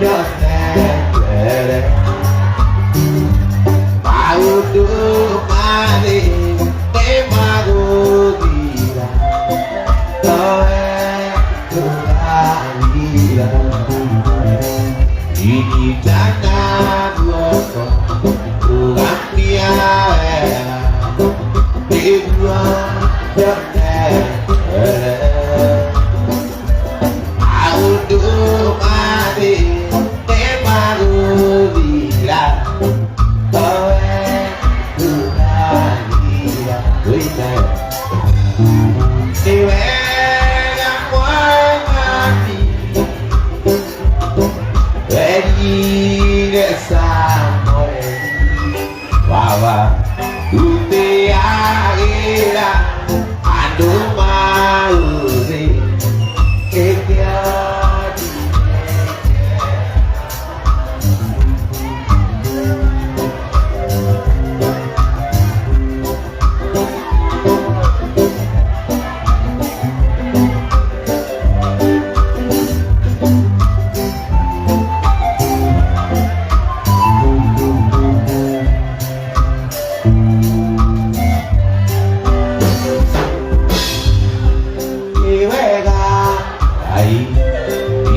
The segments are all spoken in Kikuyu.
Nyonekere maũndũ marĩ nĩmagũthira, nowe ndũgathira. Inyitana guoko rũgamia wega nĩguo nyonekere maũndũ marĩ nĩmagũthira, nowe ndũgathira. Wĩna nĩ wega Mwathani werire Samueli baba rutĩagĩra andũ maũthĩ kĩkĩo. Nĩ wega Ngai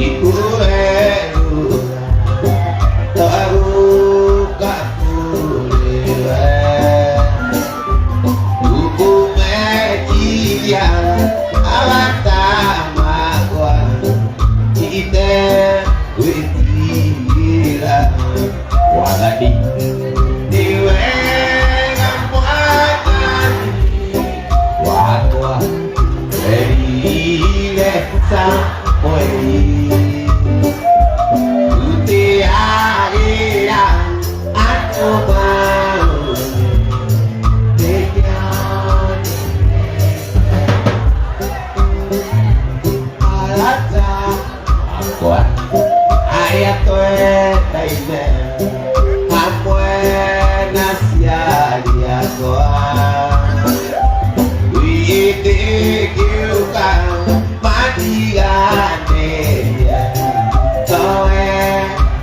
ikuherura twagũka kũrĩ we ukumekiria arata makwa ite gwĩtigĩra Mwathani. Nĩ wega Mwathani wakwa werire Samueli rutĩagĩra andũ maũthĩ nĩkĩo arata akwa arĩa twendaine hamwe na aciari akwa wĩtĩkĩũka matiganĩria towe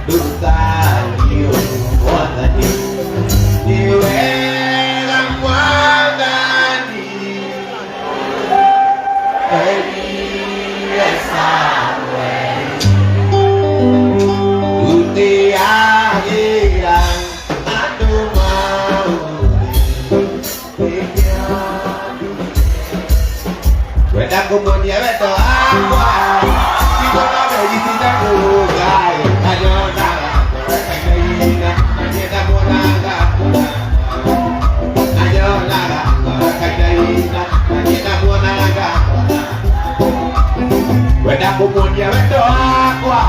ndũtariũ. Mwathani nĩ wega Mwathani werire Samueli rutĩagĩra andũ maũthĩ nĩkĩo wenda kũmuonia wendo wakwa igona mericitanũgai anyonaga ngoro kainaina na muonaga anyonaga ngoro kainaina na muonaga wenda kũmuonia wendo wakwa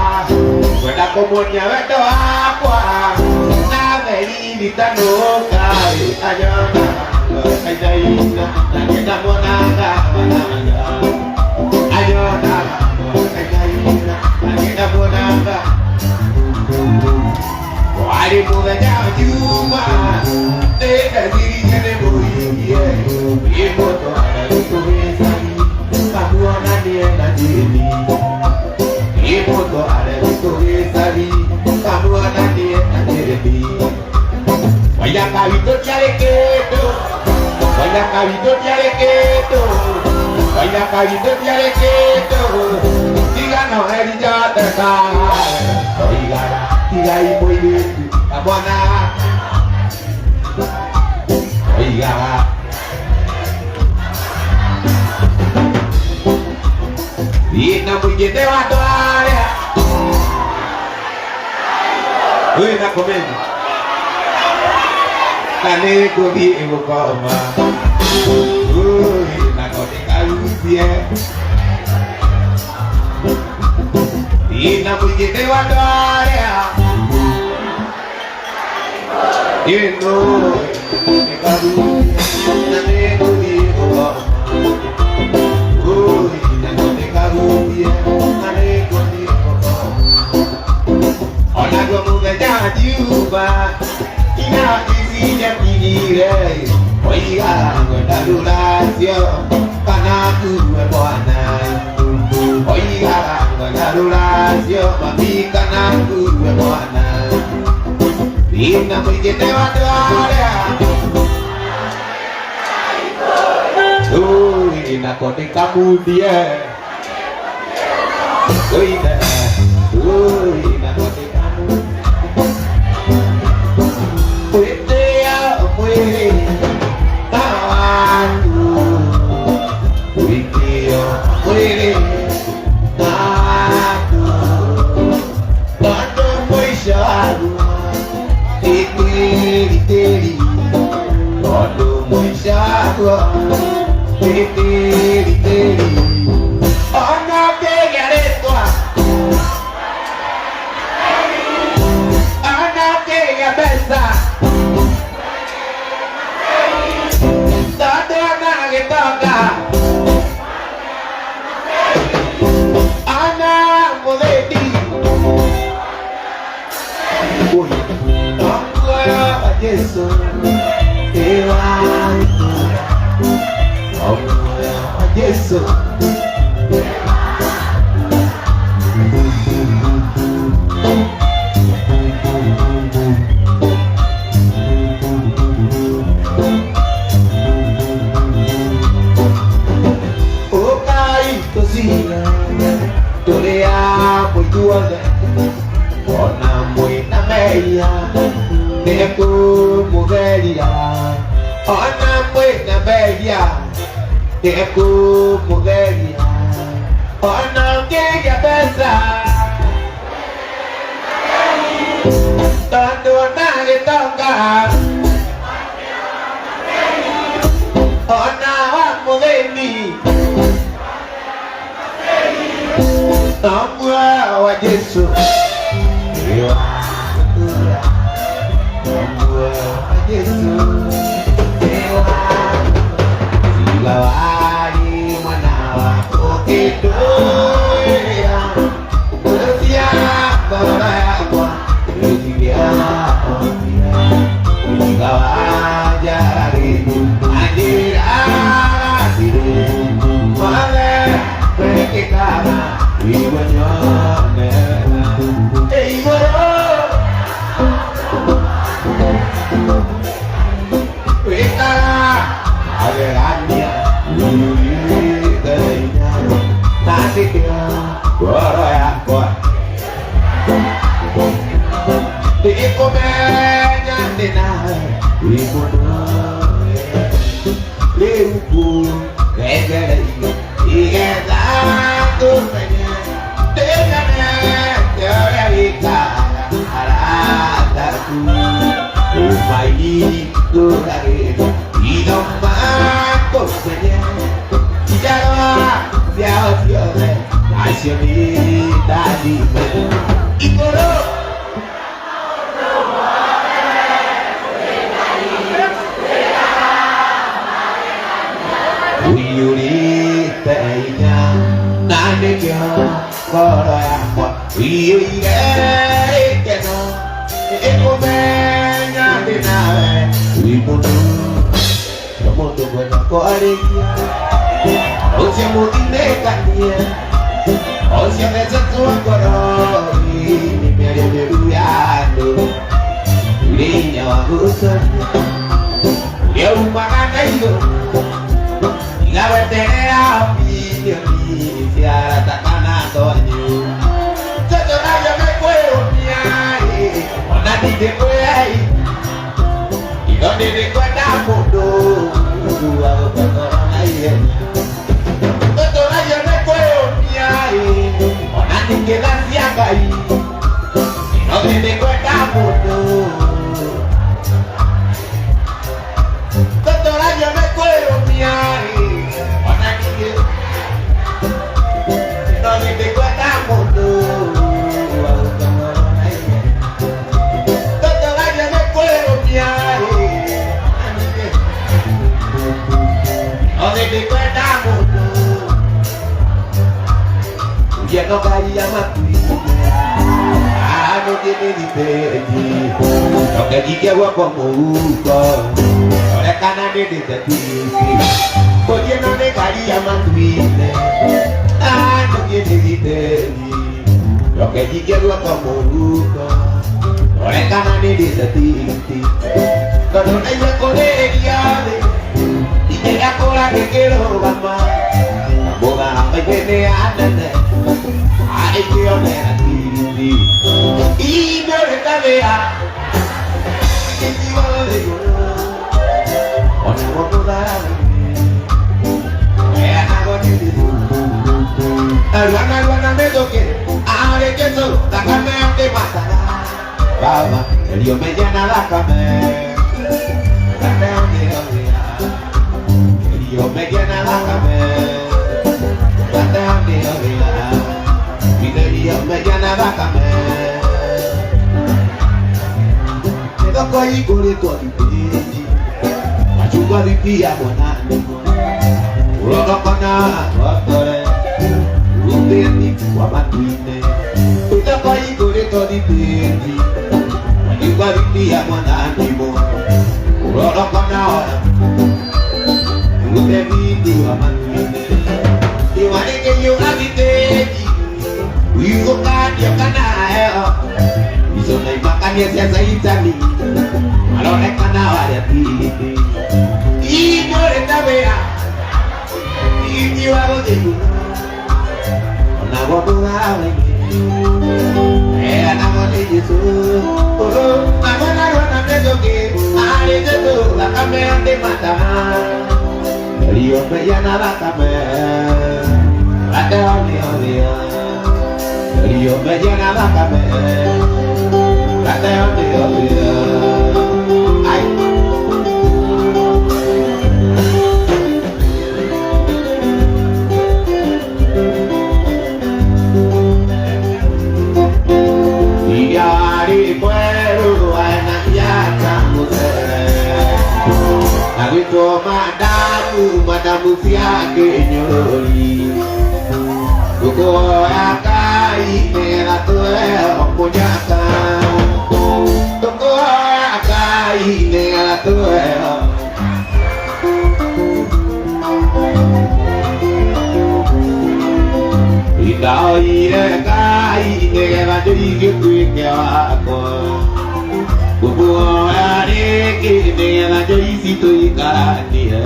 wenda kũmuonia wendo wakwa na meriritanũkai anyonaga ngoro kainaina na muonaga anyonaga ngoro kainaina na muonaga warĩ mũthenya wa Juma nĩndecirie nĩ mũhikie ĩmũtwara gĩtũgĩcagi kamuonanie na jini ĩmũtware gĩtũgĩcagi kamuonanie na jini Waithaka witũ tiarĩ kĩndũ, Waithaka witũ tiarĩ kĩndũ, Waithaka witũ tiarĩ kĩndũ, tiga no Elijateka oigaga tigai mũirĩtu na mwana oigaga thiĩ na mũingĩ nĩ watwarĩa wĩna kũmenya na nĩ ngũthiĩ gũkoma. Ui, nako ndĩkahutie thiĩ na mũingĩ nĩ watwarĩa ĩno ndĩkahutie na nĩ ngũthiĩ gũkoma. Ui, nako ndĩkahutie na nĩ ngũthiĩ gũkoma. Onaguo mũthenya njiuba ina icinyakinyire oiga ngwenda rũracio kana kuue mwana oiga. Tigaga nganyarũracio mami kana ngue mwana. Thĩna mũingĩ nĩ wa andũ arĩa Ui, nako nĩkamundie. Ui, ui, nako nĩkamundie. Wĩtĩĩa mwĩrĩ na waku. Wĩtĩĩa mwĩrĩ na waku. Tondũ mũico waguo nĩ tĩri tĩri. Tondũ mũico waguo nĩ tĩri tĩri. Ona ũkĩgĩa rĩtwa, ona ũkĩgĩa mbeca, tondũ ona gĩtonga, ona mũthĩni. Ui, no muoyo wa Jesũ nĩ waku. No muoyo wa Jesũ. Ũkai tũcire tũrĩ a mũithuothe ona mwĩna mehia nĩekũmũgeria ona mwĩna mehia nĩekũmũgeria ona ũngĩgĩa mbeca tondũ ona gĩtonga ona wa mũthĩni no muoyo wa Jesũ nĩ wa gũtũũra. No muoyo wa Jesũ nĩ wa tiga warĩ mwana wa ũkĩndũĩra cia ngoro yakwa rĩu tiga wanjaragĩru anjĩra atĩrĩ mothe mekĩkaga nĩguo nyone wega igũrũ wĩkaga magegania ũiyũrĩte hinya na nĩkĩo ngoro yakwa ndĩkũmenya ndĩ nawe wĩ mũndũ rĩu ngũrengereirie nĩgetha ngũmenye ndĩmenete ũrĩa wĩkaga arata aku ũmaihingũragĩra itho makũmenye njiarwa ciao ciothe nacio nĩ ndathime igũrũ. Ũiyũrĩte hinya na nĩkĩo ngoro yakwa iyũire gĩkeno ĩkũmenya ndĩ nawe wĩ mũndũ no mũndũ ngwenda kwarĩria ũcio mũthinĩkanie ũcio thecetwo ngoro nĩ mĩario mĩũru ya andũ ũrĩ hinya wa gũcaria ũrĩa umaga na igũrũ tiga gweterera bilioni cia arata kana andũ anyu tũtũragia mekwĩyũmia ona ndingĩkwĩra itho nĩrĩkwenda mũndũ wa gũkũngora na ihenya tũtũragia mekwĩyũmia ona ningĩ tha cia Ngai ino nĩrĩkwenda mũndũ tũtũragia mekwĩyũmia ona ningĩ ino nĩrĩkwenda mũndũ wa gũkũngora na ihenya tũtũragia mekwĩyũmia ona ningĩ ino nĩrĩkwenda mũndũ ũria no ngari ya matu-inĩ anũngĩnĩrithĩti ndokenjikia guoko mũhuko rore kana nĩndĩte tisi kũthiĩ no nĩ ngari ya matu-inĩ. Anũgĩnĩgitĩri njoke njikie guoko mũhuko rore kana nĩ ndĩte tigiti tondũ ndaigua kũrĩrĩria thĩ ingĩgakũra ngĩkĩrũgama mũtharaba-inĩ nĩ anene arĩkĩonera tigiti indũrĩte wĩra onaguo mũtharaba-inĩ heanagwo nĩ Jesũ. Narua narua na mĩtũkĩ arĩ Jesũ thakame ũkĩmataga Baba eliomenya na thakame thakame ũngĩoria eliomenya na thakame thakame ũngĩoria eliomenya na thakame mĩthoko ĩihũrĩtwo thibĩji machungwa thiti ya mwana ũrorokona gotore rũthĩni wa matu-inĩ mĩthoko ĩihũrĩtwo thibĩji machungwa thiti ya mwana ũrorokona rũthĩni wa matu-inĩ iwarĩkĩiyũra thibĩji wigũkanio kana heo ico na imakania cia caitani maronekana warĩa tigiti inyũrĩte wĩra tigiti wa gũthiĩ onaguo mũtharaba-inĩ heanagwo nĩ Jesũ narua narua na mĩtũkĩ arĩ Jesũ thakame ndĩmataga eliomenya na thakame gateonĩoria eliomenya na thakame gateonĩoria ai. Iarĩ mwerũ ena iata mũcere agwĩtwo madamu madamu cia kĩnyũrũri tũkũhoya Ngai nĩgetha tũheo mũnyaka tũkũhoya Ngai nĩgetha tũheo Ndaoire Ngai nĩgetha njũi gĩtuĩke wakwa ngũkũhoya rĩngĩ nĩgetha njũi citũikaranie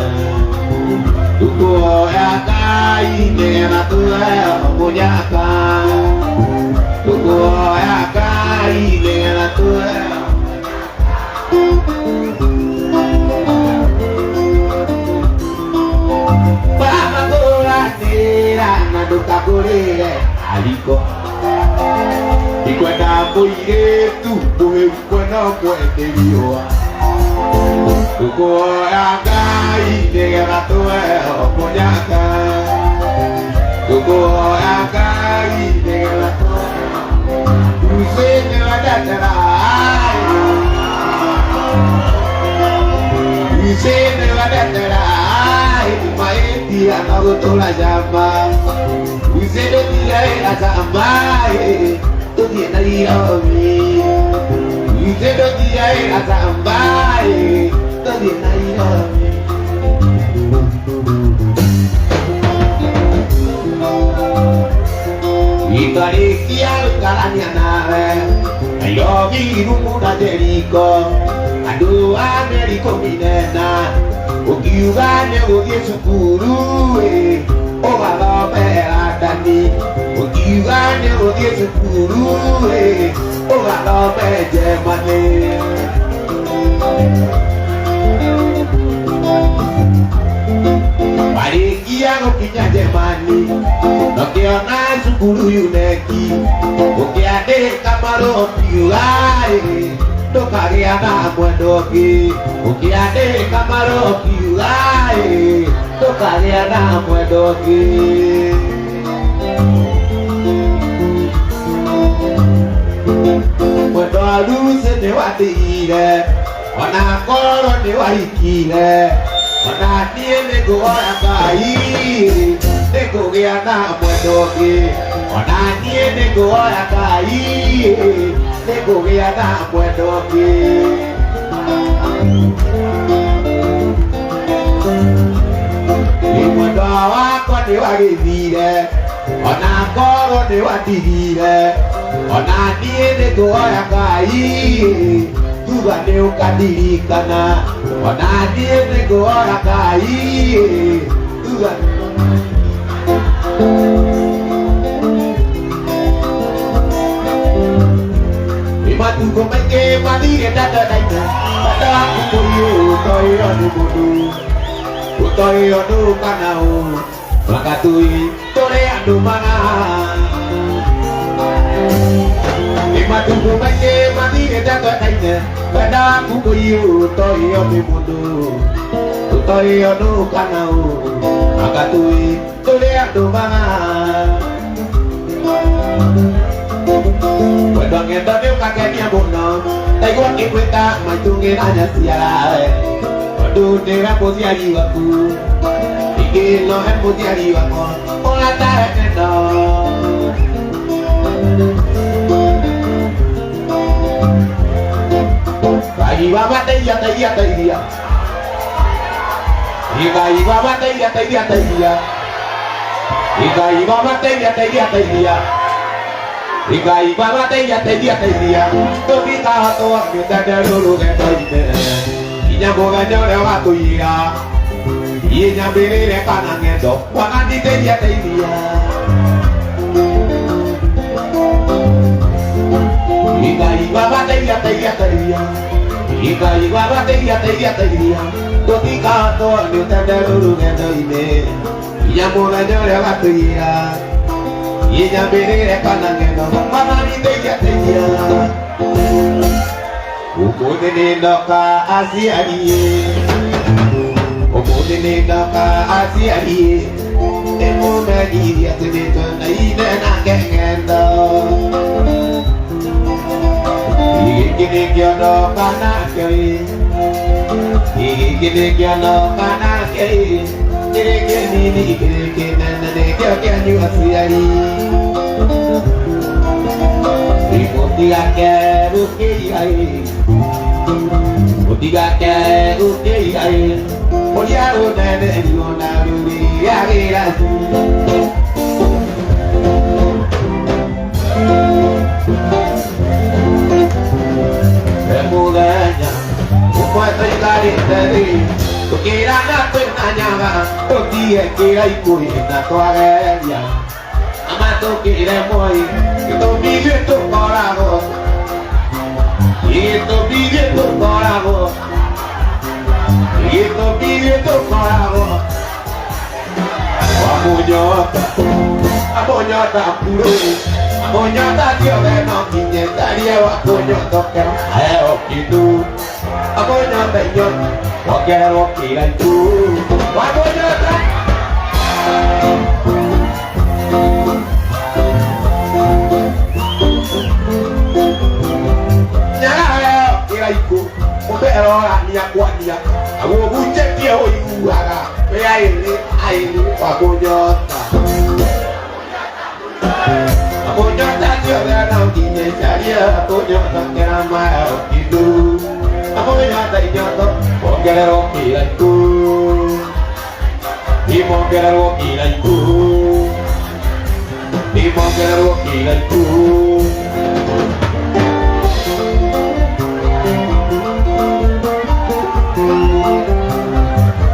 tũkũhoya Ngai nĩgetha tũheo mũnyaka tũkũhoya Ngai nĩgetha tũheo Baba kũranĩra na ndũkangũrĩre ariko ndikwenda mũirĩtu mũhĩu kwena kwende riũa tũkũhoya Ngai nĩgetha tũheo mũnyaka tũkũhoya Ngai nĩgetha tũheo Rũcinĩ wendetera Rũcinĩ wendetera maĩtia no gũtũra jama Rũcinĩ tira jama tũthiĩ Nairobi Rũcinĩ tira jama tũthiĩ Nairobi Itarĩkia gũikarania nawe Nairobi rumu na Jeriko andũ a mĩeri ikũmi na ĩna ũkiuga nĩ ũgũthiĩ cukuru ĩ ũgathome London ũkiuga nĩ ũgũthiĩ cukuru ĩ ũgathome Germany. Warĩkia gũkinya Germany nokĩona cukuru UNEKI ũkĩandĩka marũa ũkiuga ĩ ndũkagĩa na mwendwa ũngĩ ũkĩandĩka marũa ũkiuga ĩ ndũkagĩa na mwendwa ũngĩ. Mwendwa Lucy nĩ watigire ona korwo nĩ wahikire ona niĩ nĩ ngũhoya Ngai nĩ ngũgĩa na mwendwa ũngĩ ona niĩ nĩ ngũhoya Ngai nĩ ngũgĩa na mwendwa ũngĩ. Nĩ mwendwa wakwa nĩ wagĩthire Ona ngorwo nĩ wandigire, ona niĩ nĩ ngũhoya Ngai thutha nĩ ũkandirikana. Ona niĩ nĩ ngũhoya Ngai thutha. Nĩ matukũ maingĩ mathire ndatanaine bata waku mũhiũ ũtoĩo nĩ mũndũ ũtoĩo nũ kana ũ magatui tũrĩ andũ mana. Nĩ matukũ maingĩ mathire ndatanaine bata waku mũhiũ ũtoĩo nĩ mũndũ ũtoĩo nũ kana ũ magatui tũrĩ andũ mana. Wendo ng'endo nĩ ũkangenia mũno ndaigua ngĩgwĩta maitũ ng'ĩra nyaciara tondũ nĩwe mũciari waku ningĩ nowe mũciari wakwa ũratawe ng'endo. Ngai baba teithia teithia teithia. Ngai baba teithia teithia teithia. Ngai baba teithia teithia teithia. Ngai baba teithia teithia teithia. Tũtikahotwo nĩ ũtenderũ rũgendo-inĩ nginya mũthenya ũrĩa ũgatũiyĩra. Niĩ nyambĩrĩre kana ng'endo Mwathani teithia teithia. Ngai baba teithia teithia teithia. Ngai baba teithia teithia teithia. Tũtikahotwo nĩ ũtenderũ rũgendo-inĩ nginya mũthenya ũrĩa ũgatũiyĩra. Niĩ nyambĩrĩre kana ng'endo Mwathani teithia teithia. Ũmũthĩ nĩ ndoka aciari, ũmũthĩ nĩ ndoka aciari, ndĩmũmenyithie atĩ nĩ twendaine nake ng'endo. Gĩkĩ nĩkĩo ndoka nakĩo ĩ, gĩkĩ nĩkĩo ndoka nakĩo ĩ, kĩrĩ kĩnini kĩrĩ kĩnene nĩkĩo kĩanyu aciari. Mũtigake gũkĩira ĩ, mũtigake gũkĩira ĩ, ũrĩa rũnene ruona rũrĩagĩra. Mũthenya ũmwe tũikarĩte thĩ tũkĩrana twĩna nyaga tũtige kĩraikũĩ na twageria ama tũkĩre moi gĩtũmi ithuĩ tũkoragwo gĩtũmi ithuĩ tũkoragwo gĩtũmi ithuĩ tũkoragwo wamũnyota amũnyota kuro amũnyota tiothe no nginye ndarie wa kũnyotokera heo kĩndũ amũnyota inyota wongererwo kĩraitũ wamũnyota. Nyaga kĩraikũ mũberorania kwania aguo bunjetie ũiguaga wĩ aĩrĩ aĩrĩ wamũnyota amũnyota tiothe no nginye njarie akũnyotokera maheo kĩndũ amũnyota inyoto wongererwo kĩraikũ imongererwo kĩraikũ imongererwo kĩraikũ.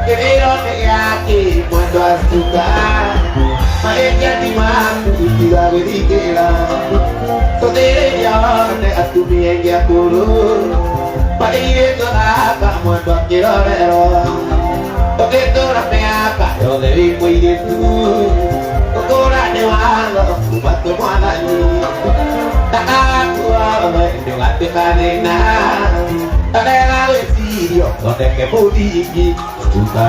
Kĩrĩro nĩ gĩake mwendo acuka mahĩtia ti maku tiga gwĩthikĩra tũthĩrĩria one atumia aingĩ akũrũ marĩirĩtwo thaka mwendo akĩrorerwo tũgĩtũra mĩaka yothe wĩ mũirĩtu gũkũra nĩ watho kuma kwĩ mwathani ndagakuothe ndũgatuĩka thĩna tarega gwĩcirio thondeke mũthingi cuka.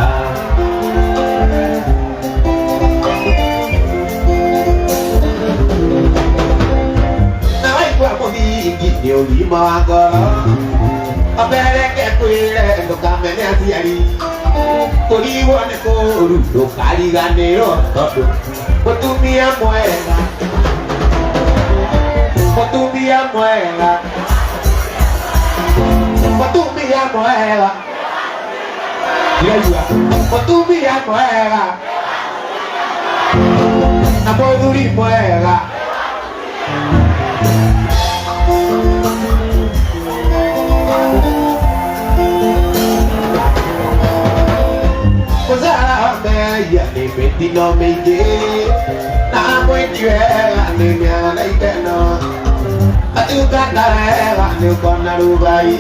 Na waigua mũthingi nĩ ũgima wa ngoro ambereke kwĩre ndũkamene aciari kũrigwo nĩ kũũru ndũkariganĩrwo tondũ mũtumia mwega mũtumia mwega mũtumia mwega ndiraigua mũtumia mwega. Na mũthuri mwega. Mũcara wa mehia nĩ mĩtino mĩingĩ na mwĩki wega nĩ mĩaga na ikeno atungata wega nĩ ũkona rũgai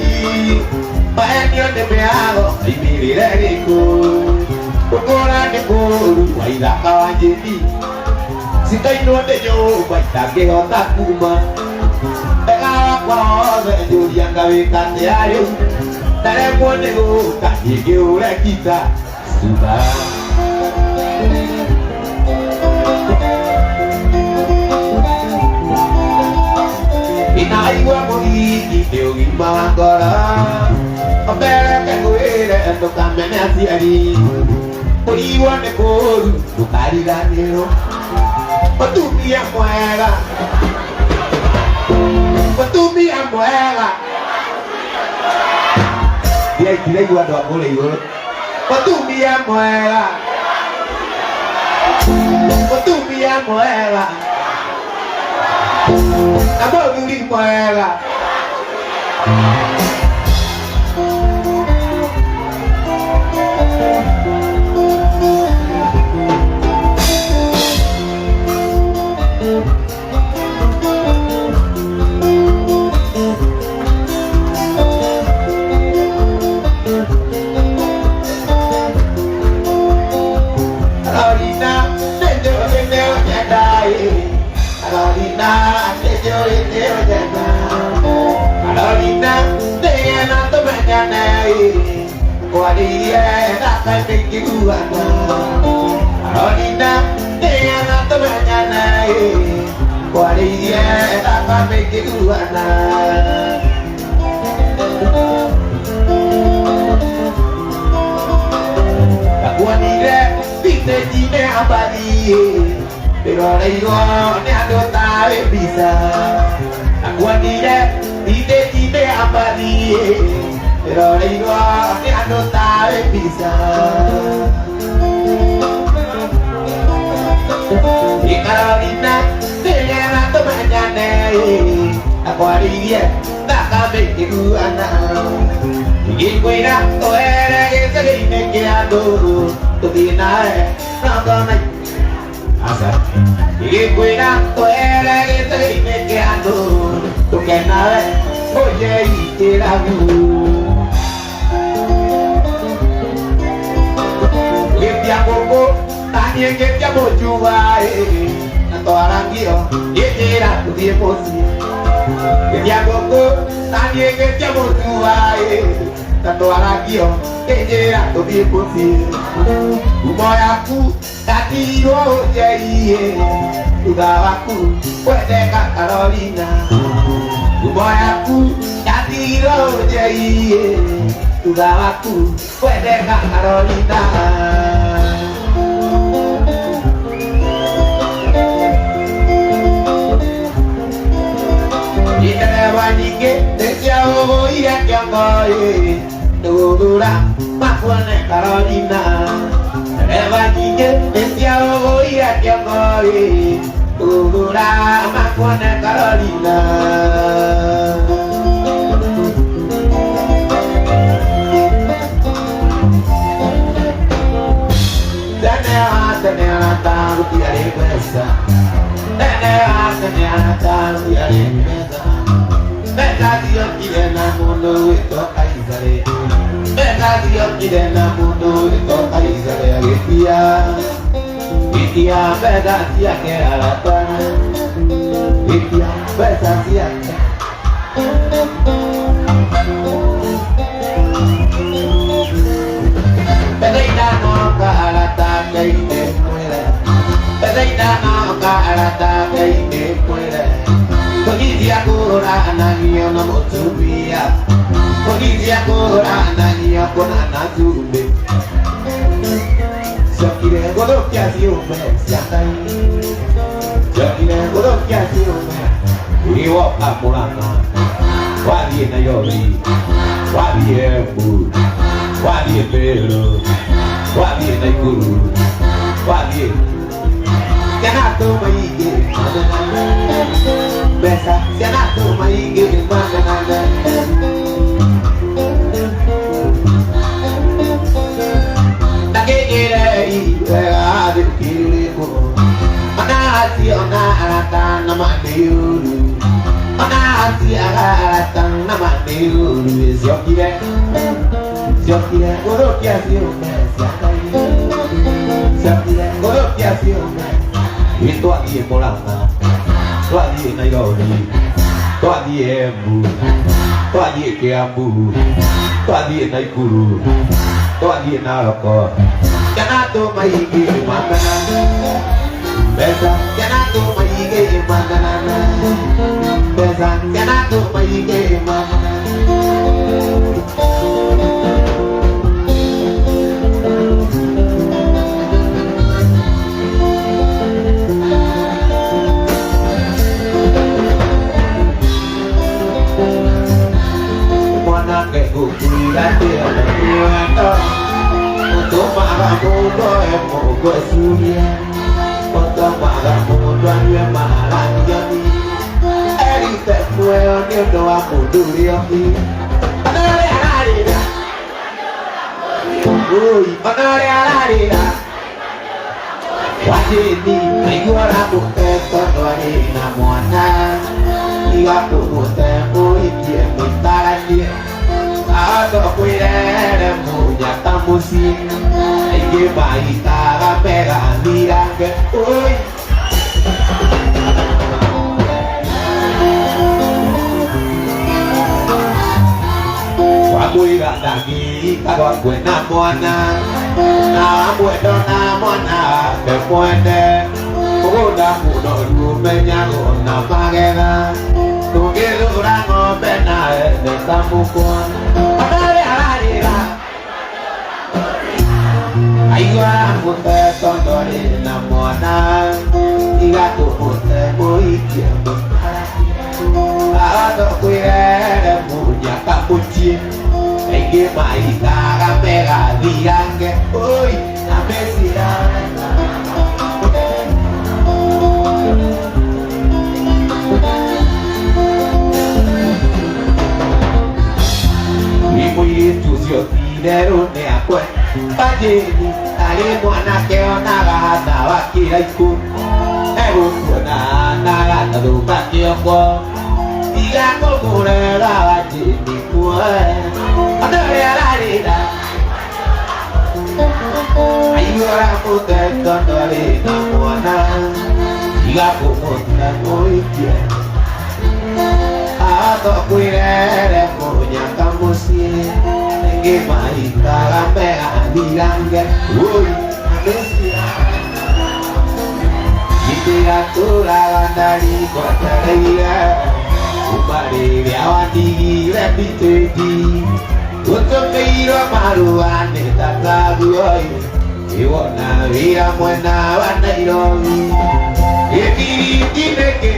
maendio nĩ mĩago aimĩrĩre gĩkũ gũkũra nĩ kũũru wa ithaka wa njĩni cikainwo nĩ nyũmba itangĩhota kuma wega wakwa wothe njũria ngawĩka atĩa rĩu ndaremwo nĩ gũka ingĩũre ngita thutha. Inaigua mũhiki nĩ ũgima wa ngoro ombereke ngwĩre ndũkamene aciari kũrigwo nĩ kũũru ndũkariganĩrwo mũtumia mwega mũtumia mwega ndiraigua andũ a kũrĩa igũrũ mũtumia mwega mũtumia mwega na mũthuri mwega. Carolina, nĩnjũĩ nĩũnyenda ĩ. Carolina, nĩnjũĩ nĩũnyenda. Carolina, nĩgetha tũmenyane ĩ. Kwarĩirie thaka nĩingĩiguana. Carolina, nĩgetha tũmenyane ĩ. Kwarĩirie thaka nĩingĩiguana. Ndakuonire thitĩnji-inĩ ya mbathi ndĩroreirwo nĩ andũ tarĩ mbica. Ndakuonire thitĩnji-inĩ ya mbathi ndĩroreirwo nĩ andũ tarĩ mbica. Ĩ Carolina, nĩgetha tũmenyane ndakwarĩirie thakame ĩkĩguana ngĩkwĩra twehere gĩcagi-inĩ kĩa andũ tũthiĩ nawe nongona aca ngĩkwĩra twehere gĩcagi-inĩ kĩa andũ tũkenawe ũnje ikĩrabu ngĩtia ngũkũ naniĩ ngĩtia mũchua na twarangio ngĩnjĩra tũthiĩ mũciĩ ngĩtia ngũkũ naniĩ ngĩtia mũchua na twarangio ngĩnjĩra tũthiĩ mũciĩ ngumo yaku ndatigirwo ũnjeiĩ thutha waku kwendeka Carolina ngumo yaku ndatigirwo ũnjeiĩ thutha waku kwendeka Carolina. Ndereba nyingĩ nĩciaũgũire kĩongo ĩ ndũgũthura makuone Carolina ndereba nyingĩ nĩciaũgũire kĩongo ĩ ndũgũthura makuone Carolina. Tene wa tene arata gũtiarĩ mbeca tene wa tene arata gũtiarĩ mbeca mbeca ciokire na mũndũ wĩtwo Kaisarĩ mbeca ciokire na mũndũ wĩtwo Kaisarĩ agĩtia gĩtia mbeca ciake arata gĩtia mbeca ciake. Mbeca itanoka arata Ngai nĩ mwĩre mbeca itanoka arata Ngai nĩ mwĩre kũgithia kũgũranagio na mũtumia kũgithia kũgũranagio kũna na cumbĩ ciokire gũthũkia ciũmbe cia Ngai ciokire gũthũkia ciũmbe ũgĩwoka Mũrang'a wathiĩ Nairobi wathiĩ Embu wathiĩ Meru wathiĩ Naikuru wathiĩ Ciana tũma ingĩ mamenane. Mbeca ciana tũma ingĩ mamenane. Ndakĩgĩre wega thĩ ũkĩrĩkwo. Ona aciona arata na manĩũru. Ona aciaga arata na manĩũru. Ciokire ciokire gũthũkia ciũmbe cia Ngai. Ciokire gũthũkia ciũmbe. Ĩ twathiĩ Mũrang'a, twathiĩ Nairobi, twathiĩ Embu, twathiĩ Kĩambu, twathiĩ Naikuru, twathiĩ Naroko. Ciana tũma ingĩ mamenane. Mbeca ciana tũma ingĩ mamenane. Mbeca ciana tũma ingĩ mamenane. Mwanake gũkwĩra atĩ wendo ũtũmaga mũndũ oe mũgwe curie, ũtũmaga mũndũ anyue maranjoni, erute muoyo nĩ ũndũ wa mũndũ ũrĩa ũngĩ. Ona ũrĩa ararĩra, ũi, ona ũrĩa ararĩra wajĩni, naigua ũramũte tondũ arĩ na mwana, tiga kũmũte mũikie mũikaranie. Ahota kwĩrere mũnyaka mũciĩ, aingĩ maikaraga megathirange. Ũi. Wamwĩra ndangĩika gwakwe na mwana, na wamwenda na mwana wake mwene. Mũgũnda mũnoru ũmenyagwo na magetha, ndũngĩthũra ng'ombe na ene ta mũkwa. Ona ũrĩa ararĩra, aigua aramũte tondũ arĩ na mwana, tiga kũmũte mũikie mũikaranie. Ahota kwĩrere mũnyaka mũciĩ, aingĩ maikaraga megathirange. Ũi, na mĩciĩ yao. Ĩ mũirĩtu ũcio ti-itherũ nĩ akwe Bajĩni arĩ mwanake onaga ta wa kĩraikũ, egũkuona na gatathũka kĩongo, tiga kũmũrera Wajĩni muoe. Ona ũrĩa ararĩra, aigua ũramũte tondũ arĩ na mwana, tiga kũmũte mũikie. Ahota kwĩrere mũnyaka mũciĩ, aingĩ maikaraga megathirange. Ũi, na mĩciĩ yao. Gĩtiratũraga ndarikwetereire, kuma rĩrĩa wandigire nditĩti, ũtũmĩirwo marũa nĩ tataguo ĩwona wĩra mwena wa Nairobi. Gĩbiriti nĩkĩ?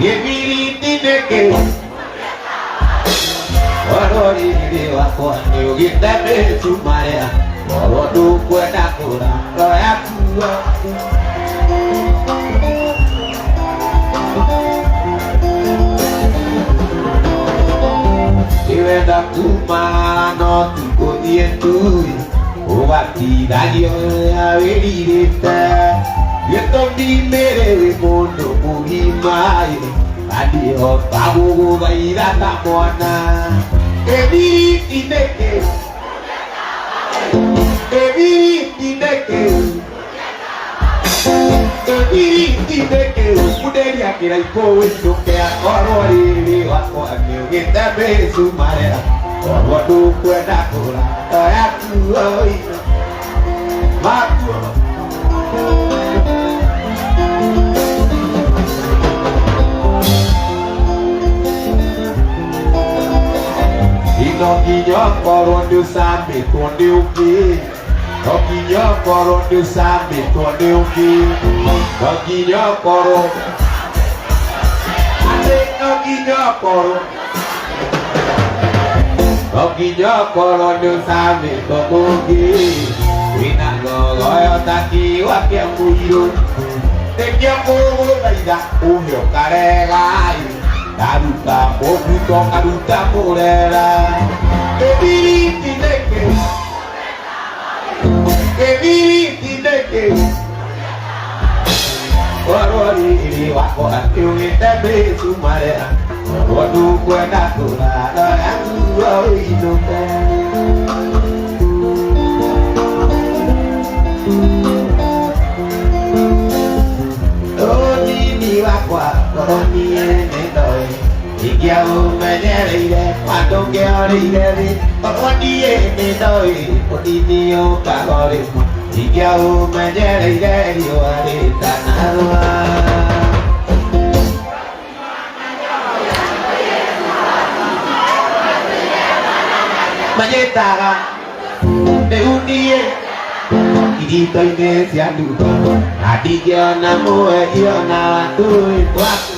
Gĩbiriti nĩkĩ? Korwo rĩrĩ wakwa nĩ ũgĩte mĩcumarĩa, korwo ndũkwenda kũra ngoro yakuo. Nĩwenda kuma no ti gũthiĩ tu, ũgatithagio ũrĩa wĩrirĩte. Gĩtũmi mĩrĩ wĩ mũndũ mũgima, na ndihota gũgũthaitha ta mwana. Gĩbiriti nĩkĩ? Gĩbiriti nĩkĩ? Gĩbiriti nĩkĩ? Munderia kĩraikũ wĩinũke, akorwo rĩrĩ wakwa nĩũgĩte mĩcumarĩa, korwo ndũkwenda kũra ngoro yaku oi. Makuo. No nginya ũkorwo nĩ ũcamĩtwo nĩ ũngĩ, no nginya ũkorwo nĩ ũcamĩtwo nĩ ũngĩ, no nginya ũkorwo atĩ no nginya ũkorwo, no nginya ũkorwo nĩ ũcamĩtwo mũngĩ wĩna ngoro. Ndogoyo ta kĩũa kĩa mũirũ nĩkĩo ngũgũthaitha ũhe ũkarega ndaruta mũbuto ngaruta mũrera kĩbiriti nĩkĩ kĩbiriti nĩkĩ korwo riri wakwa nĩũgĩte mĩcumarĩa korwo ndũkwenda kũrara yakuo ũinũke. Ũnini wakwa korwo niĩ nĩndoĩ ingĩaũmenyereire mandũngĩorĩire thĩ korwo niĩ nĩndoĩ ũnini ũkaga rĩmwe ingĩaũmenyereire riũa rĩtanathũa. Manyitaga rĩu niĩ irito-inĩ cia nduka na ndingĩona mweri ona watũĩ twaku.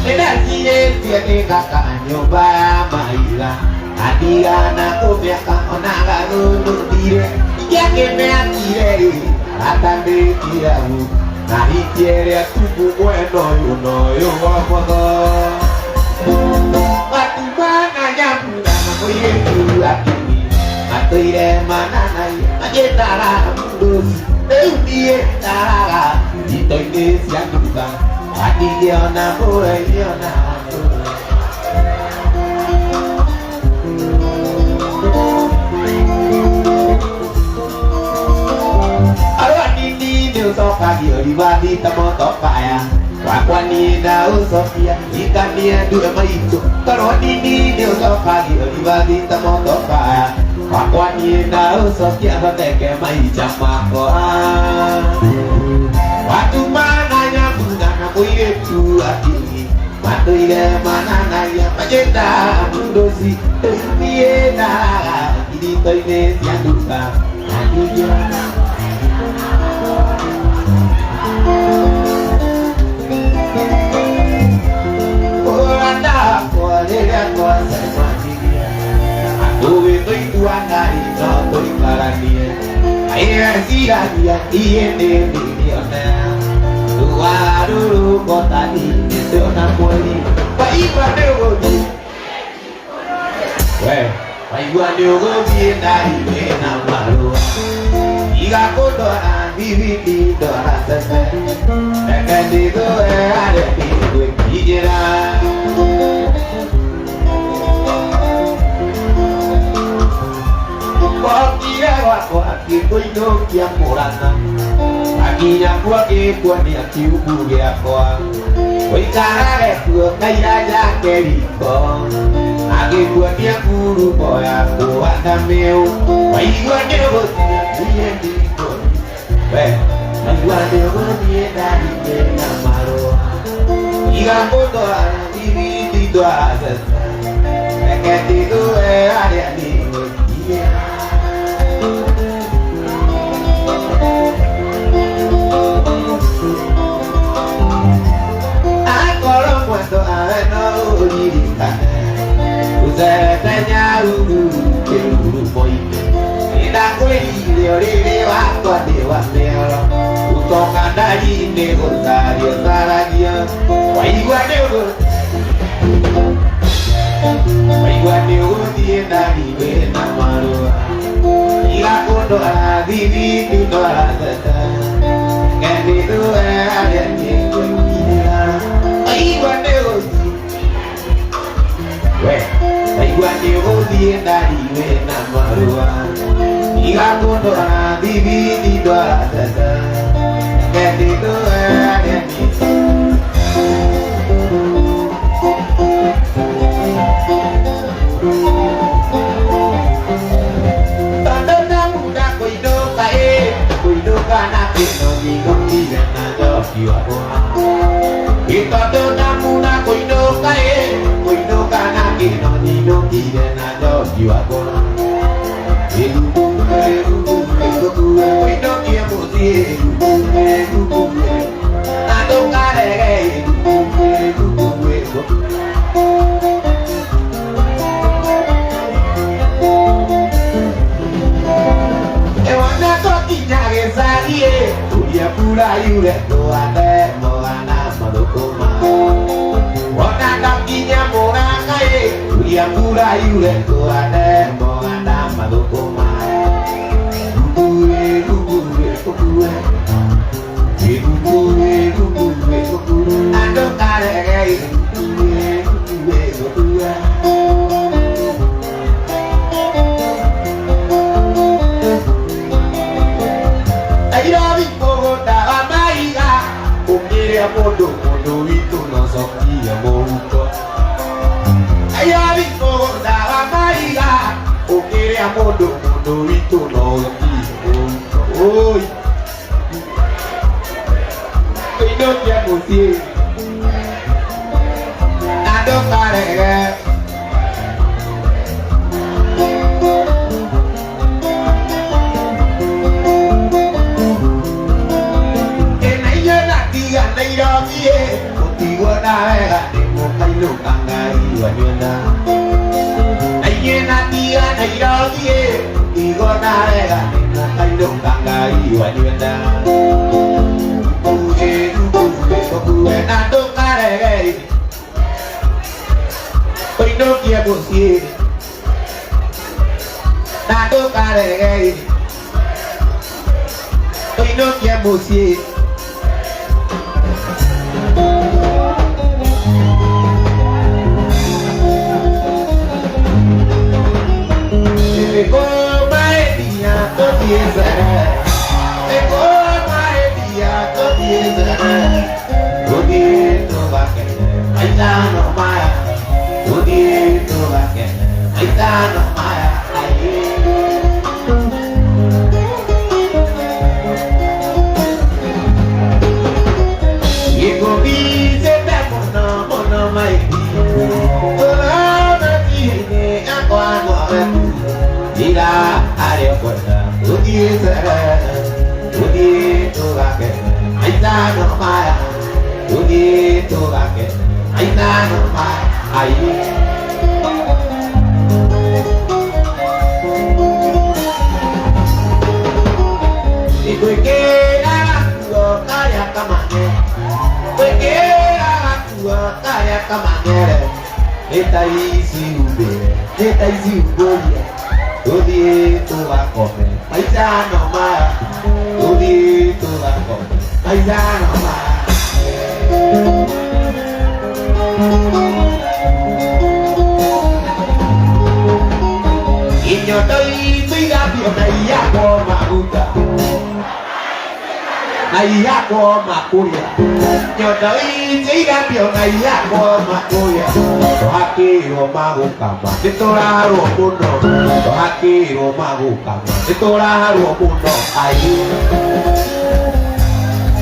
Nĩndacirĩtie nĩngaka nyũmba ya mahiga na ndigana kũmĩaka ona gathũndũthire ingĩakĩmĩakire rĩ arata ndĩkiragu na hikie ĩrĩa tungu mwena ũyũ na ũyũ gomotho matumana nyamura na mũirĩtu akini matũire mananagia magĩtara mũndũ rĩu niĩ ndaraga ito-inĩ cia nduka na ndingĩona mweri ona watũra. Arũa nini nĩ ũcokagio ribathi ta motokaya wakwa niĩ ndaũcokia ikanie ndue maitũ korwo nini nĩ ũcokagio ribathi ta motokaya wakwa niĩ ndaũcokia thondeke maica makwa watumana nyamuna na mũirĩtu akini matũire mananagia magĩta mũndũci rĩu niĩ ndaraga irito-inĩ cia nduka na ndingĩona. Ũrandakwa rĩrĩa twacemanirie tũgĩtũiguana no tũikaranie aireciragia niĩ nĩ milionea rũgarũrũko ta niĩ ona mweri waigua nĩ ũgũthiĩ we waigua nĩ ũgũthiĩ na iwĩ na marũa iga kũndwara thibindi ndwara tene reke ndithũe harĩa ndigwĩkinyĩra. Okire gwakwa akĩkũinũkia mũrang'a akinya kuo akĩkuonia kiumbu gĩakwa ũikarage kuo kaira njake riko agĩkuonia ngurumo ya kũhanda mĩũ waigua nĩ ũgũthiĩ niĩ ndigũthiĩ we waigua nĩ ũgũthiĩ ndarime na marũa iga kũndwara thibindi ndwara cece reke ndithũe harĩa ndigũkinyĩra. Akorwo mwendo awe no ũririkane ũcerete Nyahururu kĩrurumo-inĩ nĩndakwĩrire ũrĩrĩ wakwa nĩ wa mĩoro ũtonga ndari-inĩ gũcario caragia waigua nĩ waigua nĩ ũgũthiĩ ndari wĩna marũa iga kũndwara thibindi ndwara tete ngendithũe harĩa nĩngũkinyĩra waigua nĩ ũgũthiĩ we waigua nĩ ũgũthiĩ ndari wĩna marũa iga kũndwara thibindi ndwara tete ngendithũe harĩa nĩ. Tondũ ndamunda kũinũka ĩ kũinũka na kĩno nyinũkire na njoki wakwa ĩ tondũ ndamunda kũinũka ĩ kũinũka na kĩno nyinũkire na njoki wakwa kũinũkie mũciĩ yure kũhande mboga na mathũkũma. Ona ndakinya Mũrang'a ĩ, huria mbura yure kũhande mboga na mathũkũma. Rugure, rugure, ũkue. Rugure, rugure, ũkue. Andũ karege, rugure, rugure, ũkue. Nairobi mũgũnda wa maiga, ũkĩrĩa mũndũ mũndũ witũ no cokie mũhuko. Nairobi mũgũnda wa maiga, ũkĩrĩa mũndũ mũndũ witũ no cokie mũhuko. Oi, ũinũkie mũciĩ na ndũkarege. Ĩna inyuĩ natiga Nairobi ĩ, mũtigwo na wega nĩ mũkainũka Ngai wanyuona. Na inyuĩ natiga Nairobi ĩ, mũtigwo na wega nĩ mũkainũka Ngai wanyuona. Ũkue, ũkue, ũkue na ndũkarege. Ũinũkie mũciĩ na ndũkarege. Ũinũkie mũciĩ. Nĩtũraharwo mũno, tũhakĩirwo magũkama, nĩtũraharwo mũno, ayi.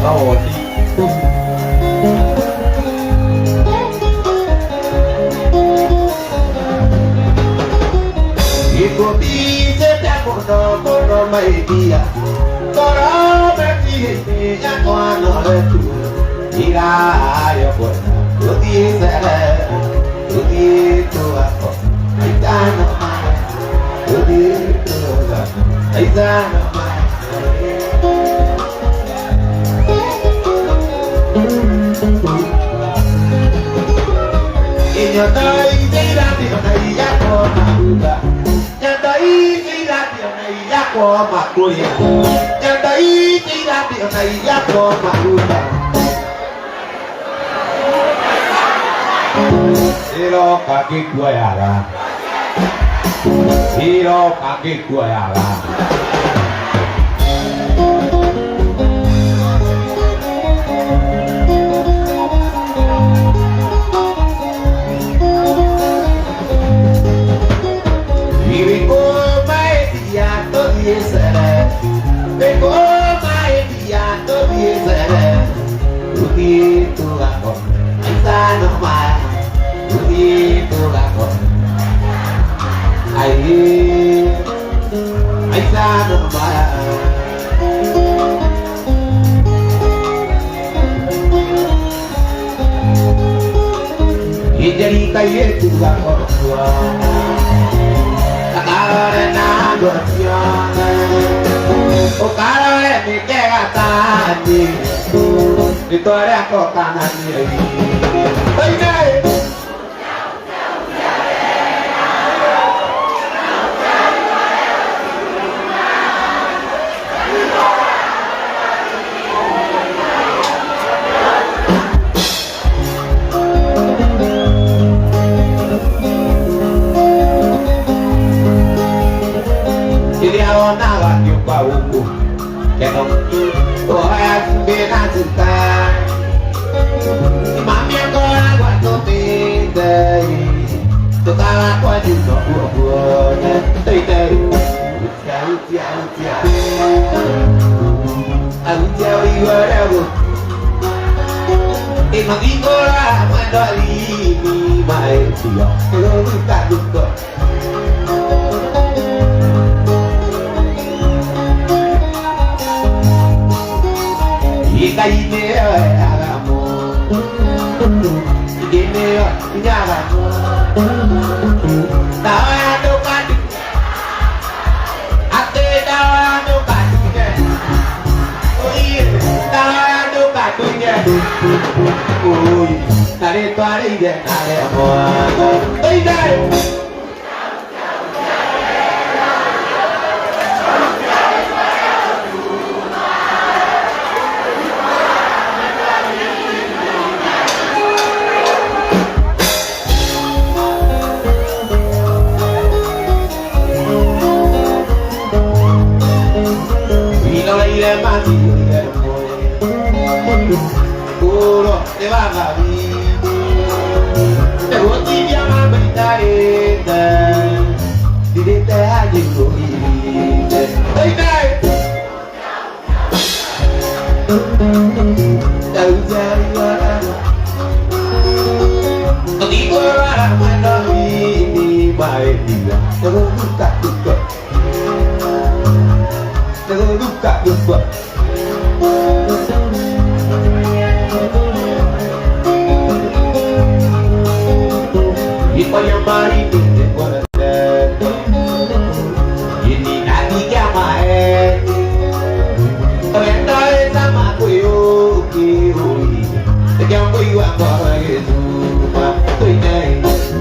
Mawoni. Gĩkũndicĩte mũno mũno maidia, ngoro metiĩte yakwa noretu, irayo kwenda tũthiĩ cere, tũthiĩ tũgakome, maitano maya, tũthiĩ tũgakome, maitano maya. Nyondo ithĩirathio na iyakwo maguta, nyondo ithĩirathio na iyakwo makũrĩa, nyondo ithĩirathio na iyakwo maguta. Ĩroka ngĩkuoyaga, ĩroka ngĩkuoyaga. Ũkarore nĩ kega tani. Rĩtwa rĩakwa kana nĩ Oine. Rĩrĩa wonaga ngĩũka gũkũ keno oya cumbĩ na cukari mami akoragwo atũmĩte tũkaga kwanyu noguo guothe tũite utia utia utia arutia ũigua ũrĩa gũ ĩno thingũra mwendo limi maetio ĩrũruta thuko. Ngai nĩyo heaga mũndũ, ingĩ nĩyo inyaga mũndũ. Ndawa ya ndũkandu, atĩ ndawa ya ndũkandunye, oiye, ndawa ya ndũkandunye, oi, na rĩtwa rĩire na rĩa mwana. Oine. Wĩroreire mathiũrire mwĩrĩ, kũrwo nĩ wagabi, nĩgũtithia mama itarĩte, ndirĩte hanjĩ ngũirĩte. Oine.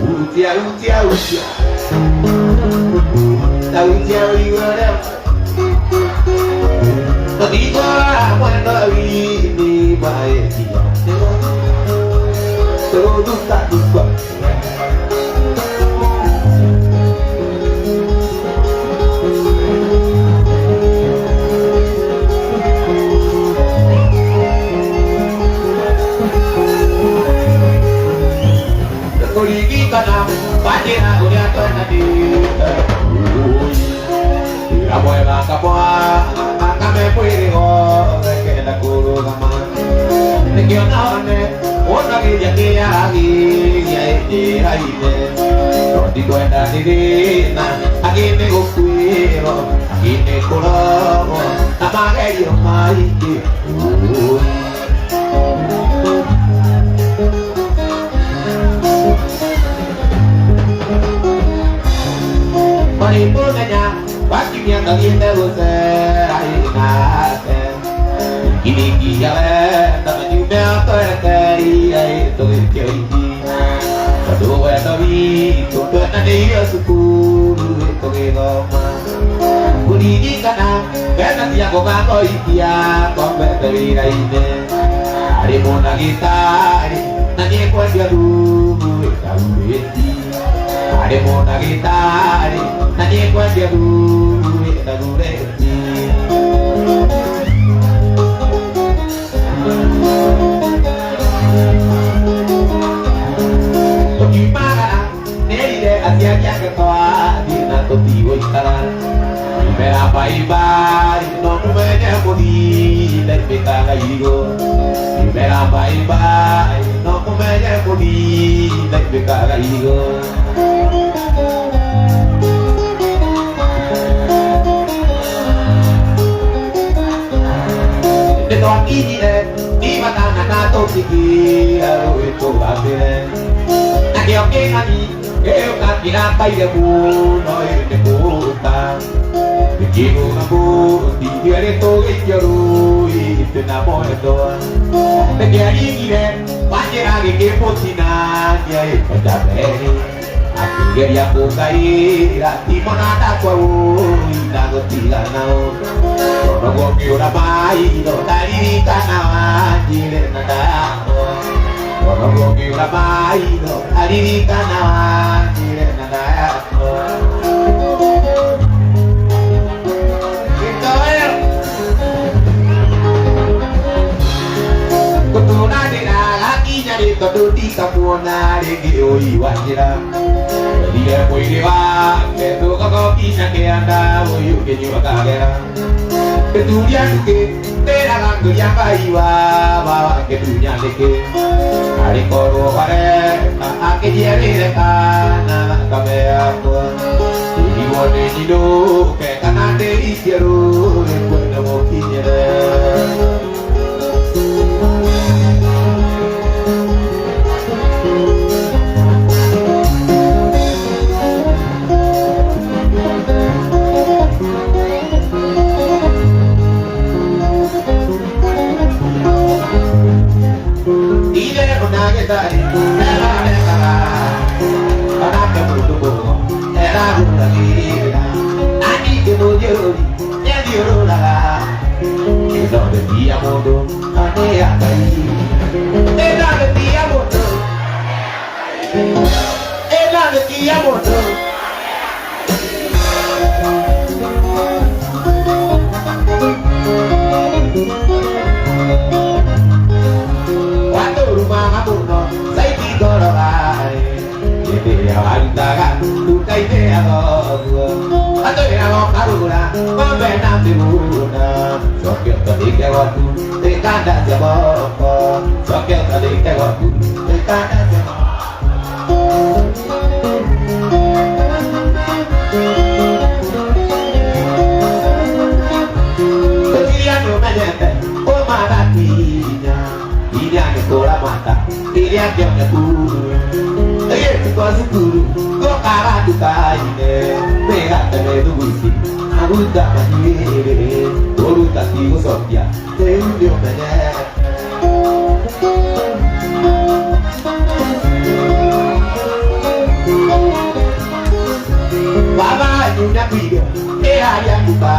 Utia, utia, utia. Utia, utia, Kũringithana wanjĩra ũrĩa twendanĩte wĩra mwega kamwa kame mwĩrĩ wothe kenda kũrũgama nĩkĩo none wonagĩria kĩyagĩria ĩnjĩra-inĩ no ndikwenda nĩ thĩna angĩ nĩ gũkuĩrwo angĩ nĩ kũrogwo na magerio maingĩ. Marĩ mũthenya wakiumia ndathiĩte gũcera ĩnake Kiringia wenda manyume atwerekeire tũgĩke wiki tondũ wendo witũ twendanĩire cukuru tũgĩthoma kũririkana mbeca cia kũbangoikia kombete wĩra-inĩ arĩ mũndagĩtarĩ na niĩ kwendia thumu ĩtaurĩti arĩ mũndagĩtarĩ na niĩ kwendia thumu ĩtagurĩti. Tũkiumagara nĩerire aciari ake twathiĩ na tũtigũikara imera mbaimbari no mũmenye mũthii ndaimĩkaga irigũ imera mbaimbari no mũmenye mũthii ndaimĩkaga irigũ. Nĩtwakinyire imatana na tũkikia rũĩ tũgambĩre nakĩo kĩng'ang'i gĩũka kĩrakaire mũno ĩndĩ kũũta gĩkĩgũra mũti ithuerĩ tũgĩikio rũĩ. Ndĩna mwendwa nĩkĩarigire wanjĩra gĩkĩmũtinangia ĩkonjambere akĩgeria kũngaĩra timona ndakwa ũi ndagũtigana tondũ ngĩũra maitho ndaririkana wanjĩre na ndayakwa tondũ ngĩũra maitho ndaririkana wanjĩre na ndayakwa. Gĩtoero gũtũra ndĩragakinya rĩ tondũ ndikamuona rĩngĩ ũi wa njĩra wendire mwĩrĩ wake tũgogo kinya kĩanda ũyũ ũkĩnyua kagera gĩturia ndukĩ ndĩraga ngũria Ngai wa wake ndunya nĩkĩ arĩ korwo wareka akĩnjiarĩre kana thakame yakwa ĩrigwo nĩ nyinũke kana ndĩikie rũĩ kwenda mũkinyĩre. Itherũ na gĩtarĩ erarekaga onake mũndũ mũgo eragũragĩra na ningĩ mũnjũri nĩathiũrũraga ĩno nĩ ti ya mũndũ no nĩ ya Ngai, ĩno nĩ ti ya mũndũ, ĩno nĩ ti ya mũndũ. Watũrumaga mũno caiti ngorogaĩ hĩndĩ ĩrĩa warutaga nduka-inĩ ya thoguo atwĩraga ũkarũra ng'ombe na mĩgũnda coke ũtandĩke gwaku ĩkanda cia moko coke ũtandĩke gwaku ĩkanda cia moko. Gũtiria nĩũmenyete ũmatha kinya inya nĩ kũramata kĩrĩa kĩoneku ĩgĩtukwo cukuru gũkaga nduka-inĩ mĩgate mĩthuguiti maguta manyuĩrĩ kũruta ti gũcokia rĩu nĩũmenyete. Baba nĩakuire ĩharia nduka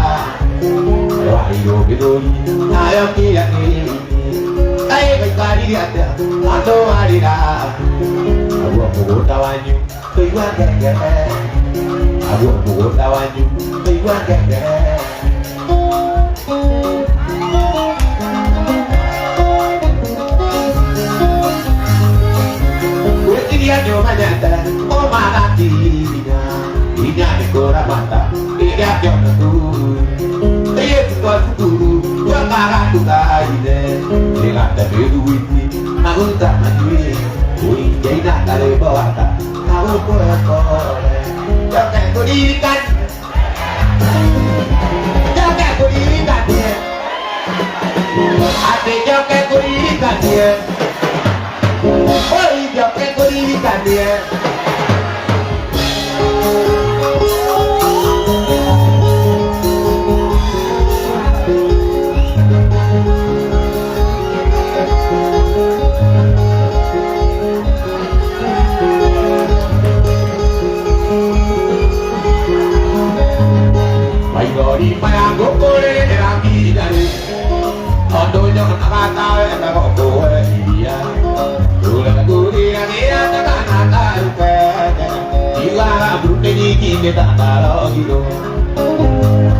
wairwo gĩthũri nayo kĩrĩa kĩnini kaĩ gaikarire atĩa andũ marĩra naguo mũgũnda wanyu tũigua ngengere naguo mũgũnda wanyu tũigua ngengere. Gwĩtiria nĩũmenyete ũmatha kinya inya nĩ kũramata kĩrĩa kĩoneku ĩgĩtukwo cukuru gũkaga nduka-inĩ mĩgate mĩthuguiti maguta manyuĩrĩ ũingĩina karwĩmbo gaka na gũkũrekore njoke ngũririkanie njoke ngũririkanie atĩ njoke ngũririkanie oi njoke ngũririkanie. Maithori maya ngũkũrĩrĩra nginya rĩ tondũ nyonaga tawe megũkũhe iria ũragũrĩragĩra ta kana karukenge iugaga mbu nĩ nyingĩ nĩ ta ndarogirwo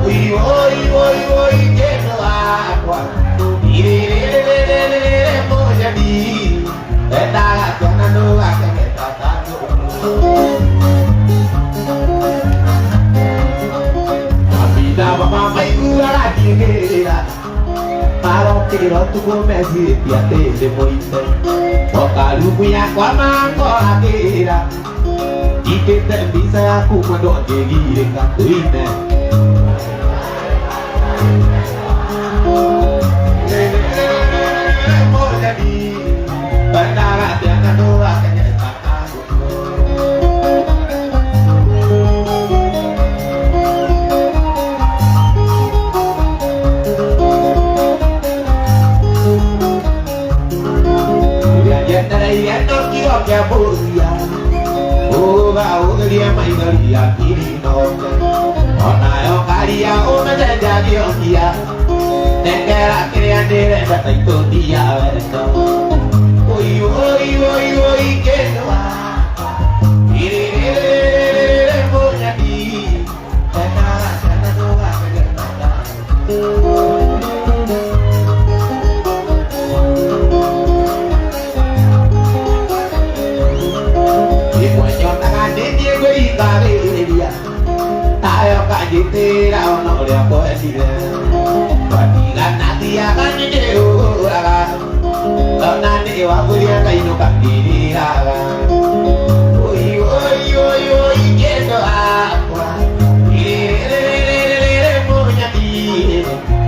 oi oi oi oi kĩndũ wakwa irĩrĩrĩrĩrĩrĩ mũnyeni endaga kuona nũgakengeta ta ngũkũ. Mami na mama maiguaga ngĩgĩra marokĩra ũtukũ mecirĩtie atĩ ndĩ mũite oka rumu yakwa makoragĩra nyitĩte mbica yaku mwendwa ngĩgirĩka tũine. Mũnyeni endaga atĩa nũgakengeta ta ngũkũ. kĩa mũthia ũga ũgerie maithori akiri noke onayo ngaria ũmecenjagio ngia nengera kĩrĩa ndĩrenda ta itũndi ya wendo oi oi oi oi kĩndũ wakwa irĩrĩrĩrĩrĩ mũnyadi endaga ciana ndũgakĩgetana. Ĩmwe nyonaga nĩthiĩ ngwĩikagĩrĩria nayo kanjĩtĩra ona ũrĩa kwendire twatigana thiaga nĩndĩrũraga ona nĩ wambũria ngainũka ngĩrĩraga oi oi oi oi kĩndũ wakwa irĩrĩrĩrĩrĩ mũnyadi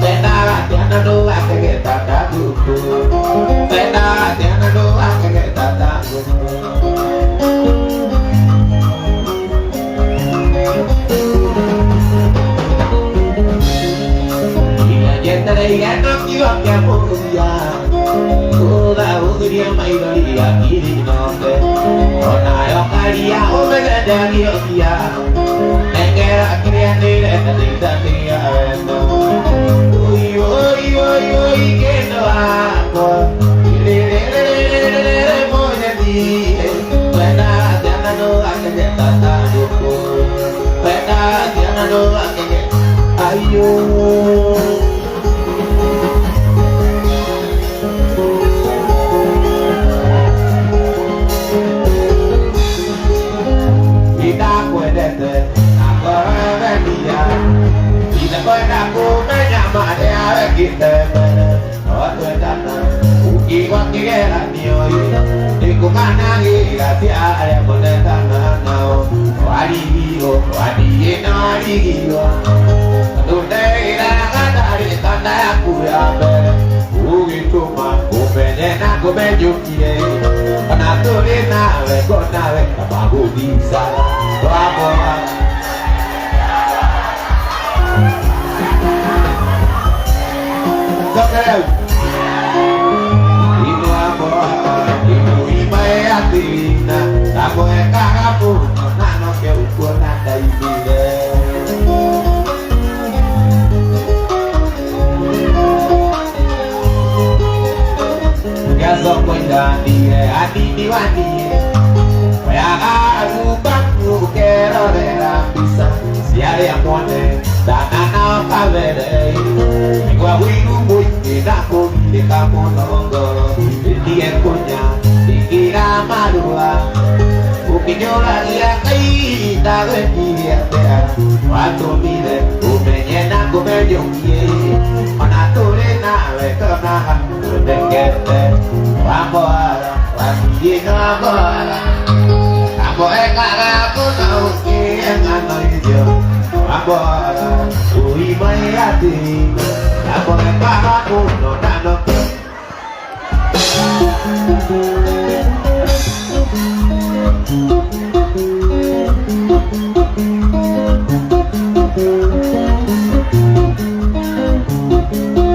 endaga ciana ndũgakĩgeta ta ngũkũ endaga ciana ndũgakĩgeta ta ngũkũ. Njetereire no kiugo kĩa mũthia ũga ũgerie maithori akiri noke onayo ngaria ũmecenjagio ngia nengera kĩrĩa ndĩrenda ndĩitania wendo oi oi oi oi kĩndũ wakwa irĩrĩrĩrĩrĩ mũnyadi wendaga ciana ndũgakĩgeta ta ngũkũ wendaga ciana ndũgakĩgeta ayo. Ndakwendete na ngoro wenia itakwenda kũmenya marĩa wekĩte mbere no twendana ũkĩgwa kĩgeranio nĩngũkanagĩra cia arĩa monetana nao warigirwo wathiĩ na warigirwo tondũ ndeĩraga ndarĩ kanda yaku ya mbere ũgĩtũma ũmenye na ngũmenyũkie ona tũrĩ nawe ngonawe kamagũthicaga twamoa. Cokereu. Ino amoa, ino imae atina, ndamwekaga mũno na noke ukuona ndaimire. Gĩacoko iranire anini waniĩ oyaga rubaku ũkerorera mbica cia arĩa mwone ndana nao kabere igua ũiru mũingĩ na kũgirĩka mũno ngoro ĩtige kũnya ĩkĩra marũa ũkĩnyũragia Ngai ndagwĩkire atĩa watũmire ũmenye na ngũmenyũkie ona tũrĩ nawe tonaga twendekete wamboara wathiĩ na wamboara amboekaga mũno ũkĩe ng'ano icio wamboara ũimae atĩ amboekaga mũno na no.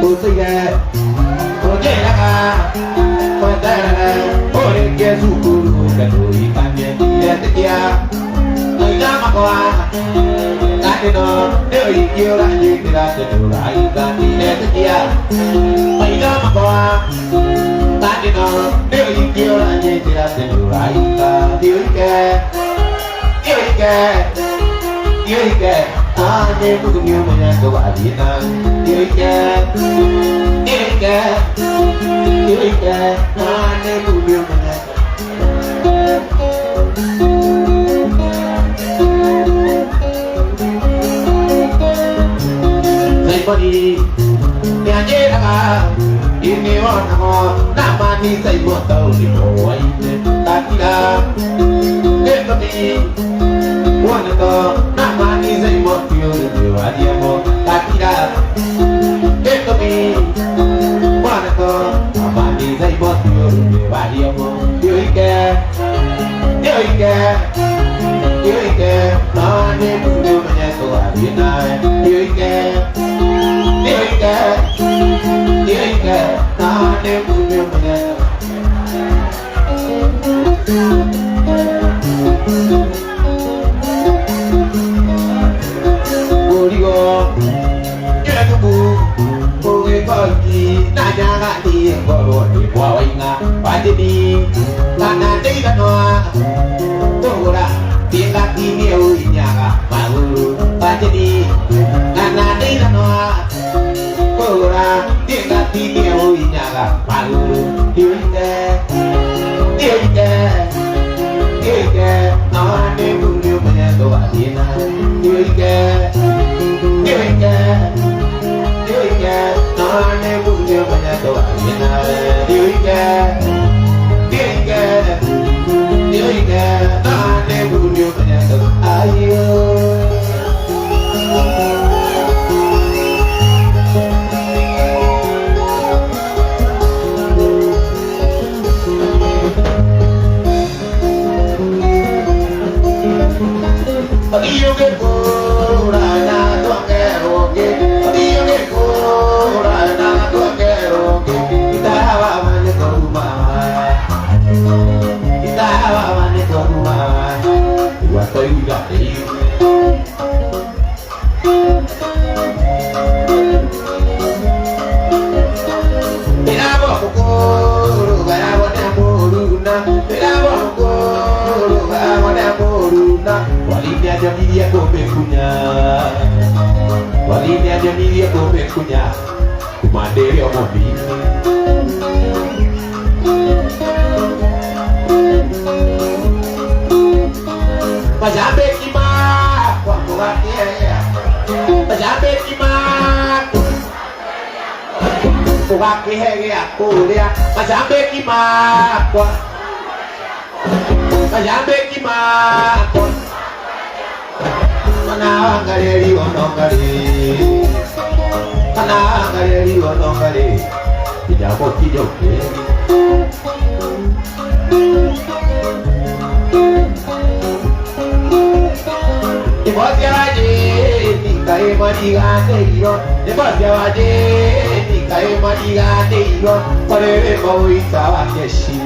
Ũtige ũnjĩraga kweterere ũrĩkie cukuru ũkatũikanie ndetĩkia maitha makwa kanino nĩ ũingĩ ũranjĩkĩra tondũ ũraikanie ndetĩkia maitha makwa kanino nĩ ũingĩ ũranjĩkĩra tondũ ũraika thiũike thiũike thiũike nĩ mũthuri ũmenya ndũgathiĩ na thiũike thiũike thiũike nĩ mũthuri ũmenya. Saimoni nĩanjĩraga ĩnĩwonago na mani Saimon taũni hwainĩ ndatira gĩtũmi woneko na mani Saimon tiũrĩmi wathiemo ndatira gĩtũmi woneko na mani Saimon tiũrĩmi wathiemo thiũike thiũike thiũike no nĩ mũthuri ũmenye tũgathiĩ nawe thiũike thiũike thiũike no nĩ mũthuri ũmenye. Na nyaga niĩ ngorwo ndĩ kwa Waing'a Wanjini kana ndĩiganwa kũgũra ndĩngatinie ũinyaga magũrũ Wanjini kana ndĩiganwa kũgũra ndĩngatinie ũinyaga magũrũ ndiũite ndiũite ndiũite no nĩ mburi ũmenye ndũgathiĩ nawe ndiũite ndiũite ndiũite no nĩ mburi ũmenye ndũgathiĩ nawe ndiũite ndiũite ndiũite no nĩ mburi ũmenye ndũgathiĩ Walinianjonirie kũmĩkunya kuma ndĩrĩ o mũnini. Macambĩki makwa mũgakĩea, macambĩki makwa ũgakĩhe gĩa kũrĩa, macambĩki makwa, macambĩki makwa kana wangarĩri onongarĩ, kana wangarĩri onongarĩ, nginya mũkinyũke. Nĩbocia wajeni kaĩ mariganĩirwo, nĩbocia wajeni kaĩ mariganĩirwo, karĩrĩ mawĩta wa keshi,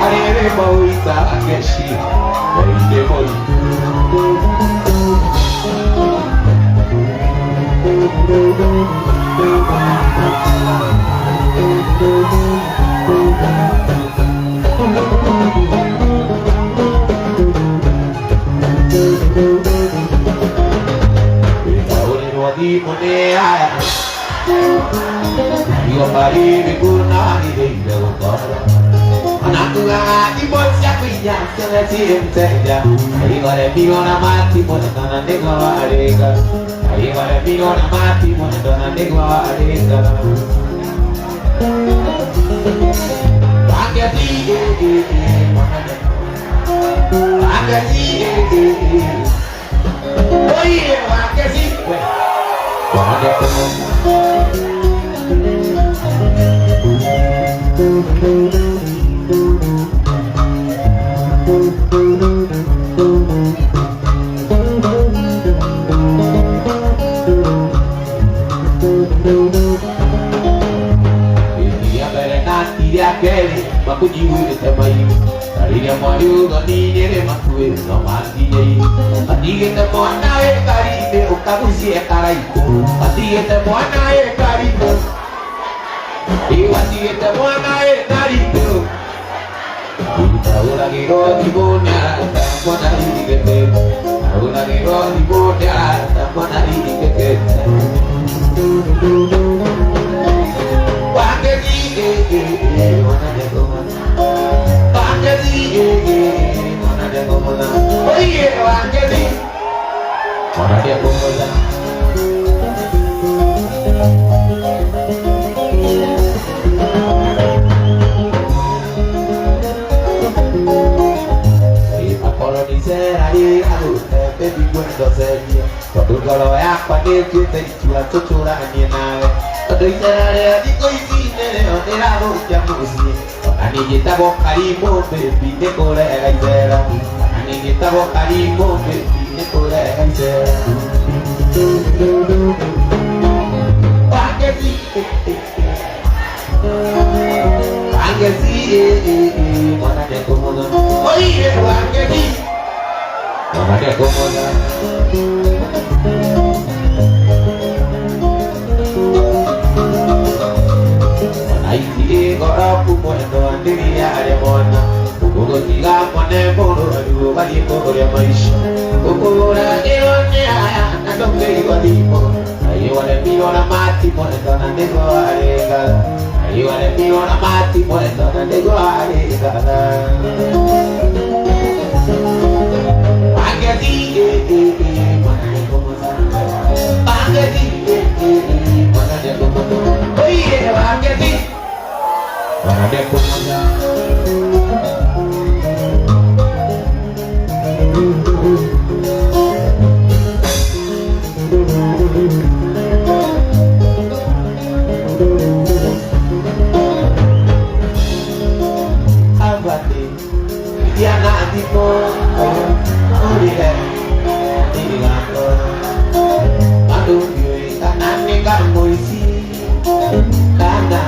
karĩrĩ mawĩta wa keshi, ĩndĩ mũritũ. Wĩtaũrĩrwo thimũ nĩ aya, Igo pariri kuna githĩire gũkorwo Ona tugaga thimũ ciaku inya ciothe ciĩ mteja Igore na matimũ ndona nĩguo warĩka Igore na matimũ ndona nĩguo warĩka Wangeci Wangeci Oye Wangeci Wangeci Kerĩ makũnyihuĩte mairu na rĩrĩa mwarĩ ũthoni-inĩ makuĩ no makinyĩire matigĩte mwana wĩ karibĩ ũkagucie karaikũ matigĩte mwana wĩ karibĩ matigĩte mwana wĩ karibĩ Ahũragĩrwo thimũ nĩ arata mwana irigete ahũragĩrwo thimũ nĩ arata mwana irigete Tondũ ngoro yakwa nĩĩtuĩte itua tũtũranie nawe tondũ icera rĩa thikũ ici nĩrĩo ndĩrathũkia mũciĩ ona niĩ njĩtagwo Karimũ baby nĩkũrega icera ona niĩ njĩtagwo Karimũ baby nĩkũrega icera Wangeci Wangeci mwana nĩekũmũtha oiye Wangeci mwana nĩekũmũtha Mwana ũgũtiga mwana mũrwaru ũgathiĩ kũrĩa maica ũkũragĩrwo nĩ aya na ndũngĩigua thimo aiwaremirwo na matimũ na nĩguo arĩngatha aiwaremirwo na matimũ na nĩguo arĩngatha Bangethi, mwana nĩkũmũca Bangethi, mwana nĩkũmũca Oye, Bangethi, mwana nĩkũmũca. Abati, Diana thimũ ũrĩhe ndigakora andũ ndiũĩ kana nĩ kamũici kana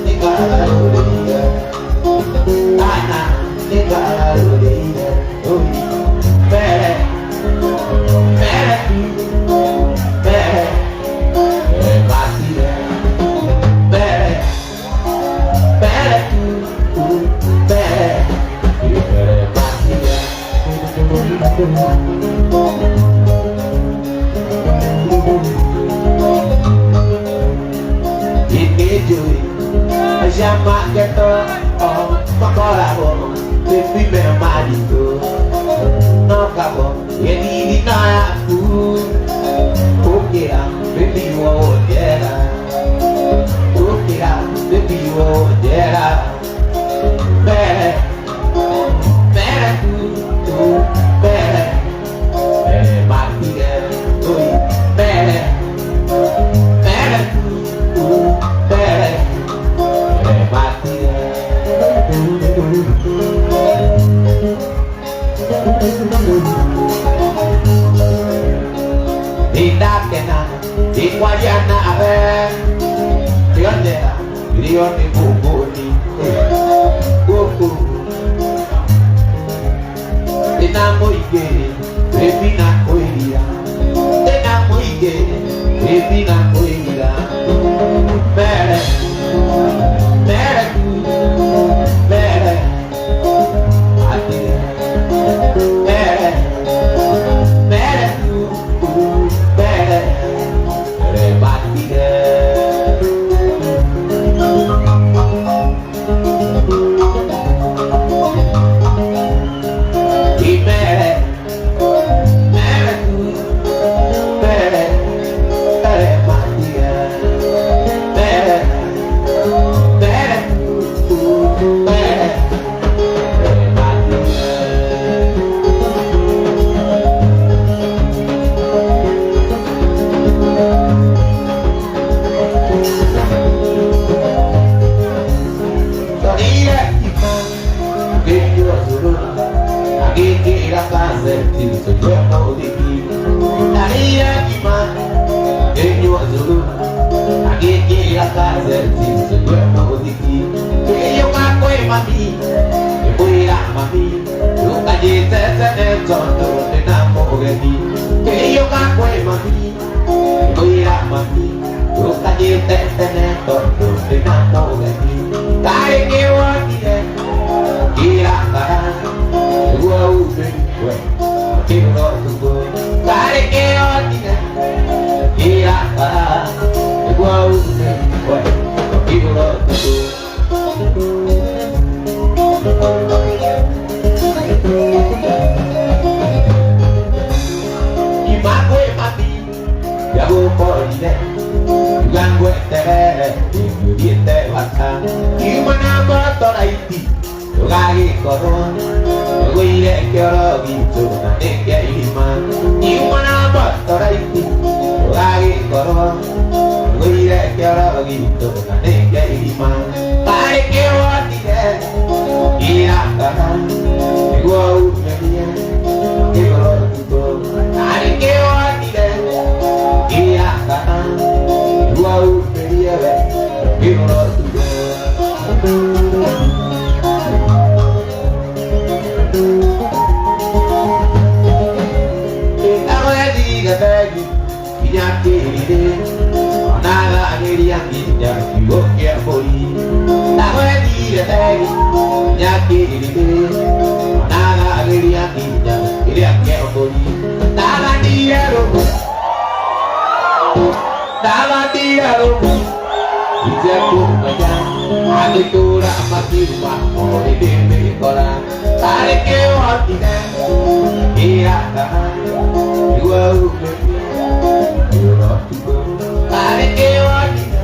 nĩ karũrĩire kana nĩ karũrĩire oi mbere mbere mbere matire mbere mbere mbere mbere matire. Ìníjòyè aṣàmákẹ́tọ̀ ọmọkọ́ràbọ̀ fífi mẹ́rin nọ́kàbọ̀ yẹ́nìí náà kú òkèèrà bébí wọ́n ò jẹ́ra òkèèrà bébí wọ́n ò jẹ́ra bẹ́ẹ̀ bẹ́ẹ̀ kú bẹ́ẹ̀ bẹ́ẹ̀ má kiri oyi bẹ́ẹ̀ bẹ́ẹ̀ kú bẹ́ẹ̀ bẹ́ẹ̀ má kiri. Ndakena ndikwaria nawe ndionera irio nĩ ngũngũni gũkũ ndĩna mũingĩ baby na kwĩrira ndĩna mũingĩ baby na kwĩrira mbere mbere mbere atire mbere mbere mbere mbere matire. Imere mere mbere mbere matire mbere mbere mbere mbere matire. Torire ima ngĩnyua cũrũ agĩkĩra kaseti tũnyue mũthiki ndarĩire ngima ngĩnyua cũrũ agĩkĩra kaseti tũnyue mũthiki ngĩũka kwĩ mami ngĩmwĩra mami ndũkanjĩte tene tondũ ndĩna mũgeni ngĩũka kwĩ mami ngĩmwĩra mami ndũkanjĩte tene tondũ ndĩna mũgeni karĩ kĩwonire kĩrakara nĩguo umĩrue ũkĩrora ũtukũ karĩ kĩonire kĩrakara nĩguo umĩrue ũkĩrora ũtukũ. Ima kwĩ mami ndagũkorire uga ngweterere ingĩthiĩte bata kiuma na motoraiti ndũgagĩkorwo ũgũire kĩoro gitũ na nĩkĩa irima kiuma na motoraiti ndũgagĩkorwo ũgũire kĩoro gitũ na nĩkĩa irima karĩ kĩwonire kĩrakara nĩguo umĩrie kĩgoro ũtukũ karĩ kĩwonire kĩrakara nĩguo umĩrie we kĩgoro ũtukũ. Ndagwethire bengi nginya kĩrĩrĩ ona thagĩria nginya kiugo kĩa mbũri ndagwethire. Theri nyakĩrĩrĩ nagagĩria nginya ĩrĩa kĩongori ndagathiire rũgũ ndagathiire rũgũ itekũmenya agĩtũra makiuma o hĩndĩ mĩkora tarĩ kĩwotire ĩrataha nĩguo umĩrie ũrotukũ tarĩ kĩwotire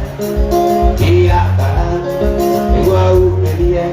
ĩrataha nĩguo umĩrie.